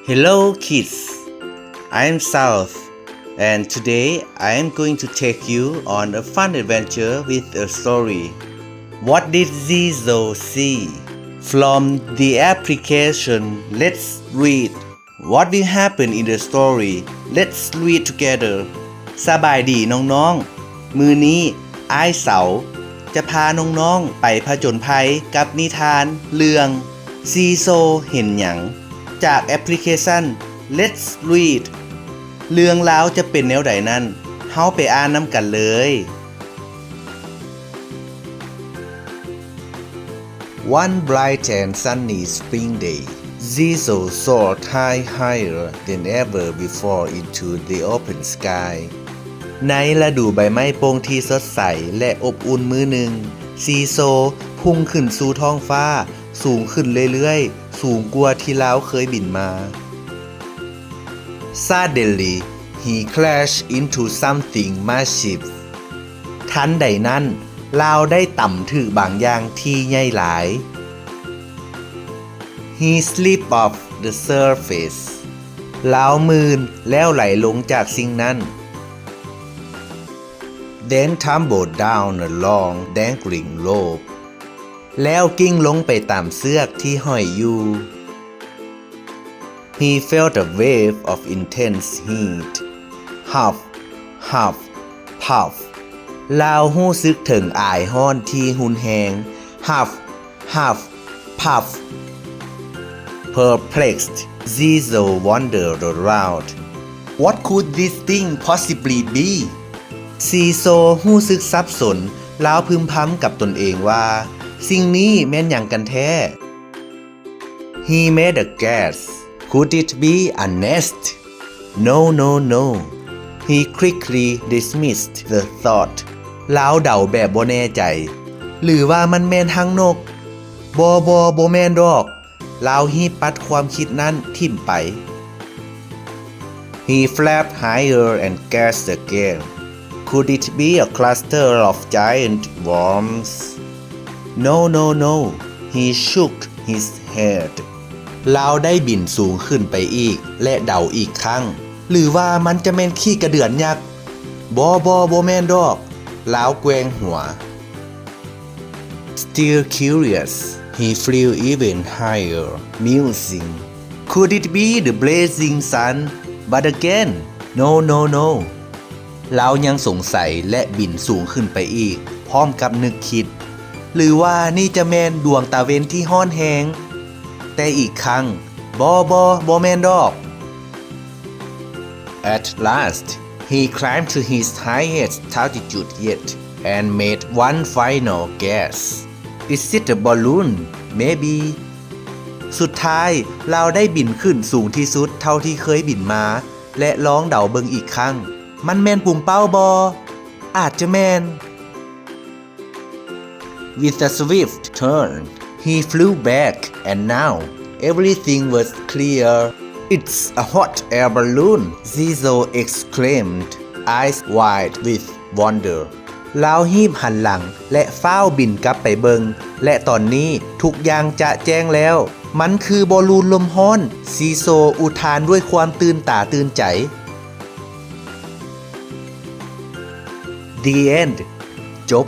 Hello kids, I am South, and today I am going to take you on a fun adventure with a story. What did Zizo see? From the application, let's read. What will happen in the story? Let's read together. ສະບາຍດີນ້ອງໆ ມື້ນີ້ອ້າຍເສົາຈະພານ້ອງໆໄປຜະຈົນໄພກັບນິທານເລື່ອງ ຊີໂຊເຫັນຫຍັງ? ຈາກແອັບພລິເຄຊັນ Let's Read. ເລື່ອງລາວຈະເປັນແນວໃດນັ້ນ, ເຮົາໄປອ່ານນຳກັນເລີຍ. One bright and sunny spring day, Zizo soared high, higher than ever before into the open sky. ໃນລະດູໃບໄມ້ໂປ່ງທີ່ສົດໃສ ແລະ ອົບອຸ່ນມື້ໜຶ່ງ, ຊີໂຊພຸ່ງຂຶ້ນສູ່ທ້ອງຟ້າ ສູງຂຶ້ນເລື້ອຍໆ, ສູງກວ່າທີ່ລາວເຄີຍບິນມາ. Suddenly, he crashed into something massive. ທັນໃດນັ້ນ, ລາວໄດ້ຕຳຖືກບາງຢ່າງທີ່ໃຫຍ່ຫຼາຍ. He slipped off the surface. ລາວມື່ນແລ້ວໄຫຼລົງຈາກສິ່ງນັ້ນ. Then tumbled down a long dangling rope. ແລ້ວກິ້ງລົງໄປຕາມເຊືອກທີ່ຫ້ອຍຢູ່. He felt a wave of intense heat. Huff, huff, puff. ລາວຮູ້ສຶກເຖິງອາຍຮ້ອນທີ່ຮຸນແຮງ. Huff, huff, puff. Perplexed, Zizo wandered around. What could this thing possibly be? ຊີໂຊຮູ້ສຶກສັບສົນ, ລາວພຶມພຳກັບຕົນເອງວ່າ, ສິ່ງນີ້ແມ່ນຫຍັງກັນແທ້? He made a guess. Could it be a nest? No, no, no. He quickly dismissed the thought. ລາວເດົາແບບບໍ່ແນ່ໃຈ. ຫຼືວ່າມັນແມ່ນຮັງນົກ? ບໍ່, ບໍ່, ບໍ່ແມ່ນດອກ. ລາວຮີບປັດຄວາມຄິດນັ້ນຖິ້ມໄປ. He flapped higher and guessed again. Could it be a cluster of giant worms? No, no, no. He shook his head. ລາວໄດ້ບິນສູງຂຶ້ນໄປອີກ ແລະ ເດົາອີກຄັ້ງ. ຫຼືວ່າມັນຈະແມ່ນຂີ້ກະເດືອນຍັກ? ບໍ່, ບໍ່, ບໍ່ແມ່ນດອກ. ລາວແກວ່ງຫົວ. Still curious, he flew even higher, musing, "Could it be the blazing sun?" But again, no, no, no. ລາວຍັງສົງໄສ ແລະ ບິນສູງຂຶ້ນໄປອີກ, ພ້ອມກັບນຶກຄິດ, ຫຼືວ່ານີ້ຈະແມ່ນດວງຕາເວັນທີ່ຮ້ອນແຮງ? ແຕ່ອີກຄັ້ງ, ບໍ່, ບໍ່, ບໍ່ແມ່ນດອກ. At last, he climbed to his highest altitude yet and made one final guess. Is it a balloon? Maybe. ສຸດທ້າຍ, ລາວໄດ້ບິນຂຶ້ນສູງທີ່ສຸດເທົ່າທີ່ເຄີຍບິນມາ ແລະ ລອງເດົາເບິ່ງອີກຄັ້ງ. ມັນແມ່ນປຸງເປົ້າບໍ? ອາດຈະແມ່ນ. With a swift turn, he flew back, and now everything was clear. "It's a hot air balloon!" Zizo exclaimed, eyes wide with wonder. ລາວຮີບຫັນຫຼັງ ແລະ ຟ້າວບິນກັບໄປເບິ່ງ ແລະ ຕອນນີ້ທຸກຢ່າງຈະແຈ້ງແລ້ວ. ມັນຄືບໍລູນລົມຮ້ອນ! ຊີໂຊອຸທານດ້ວຍຄວາມຕື່ນຕາຕື່ນໃຈ. The end. ຈົບ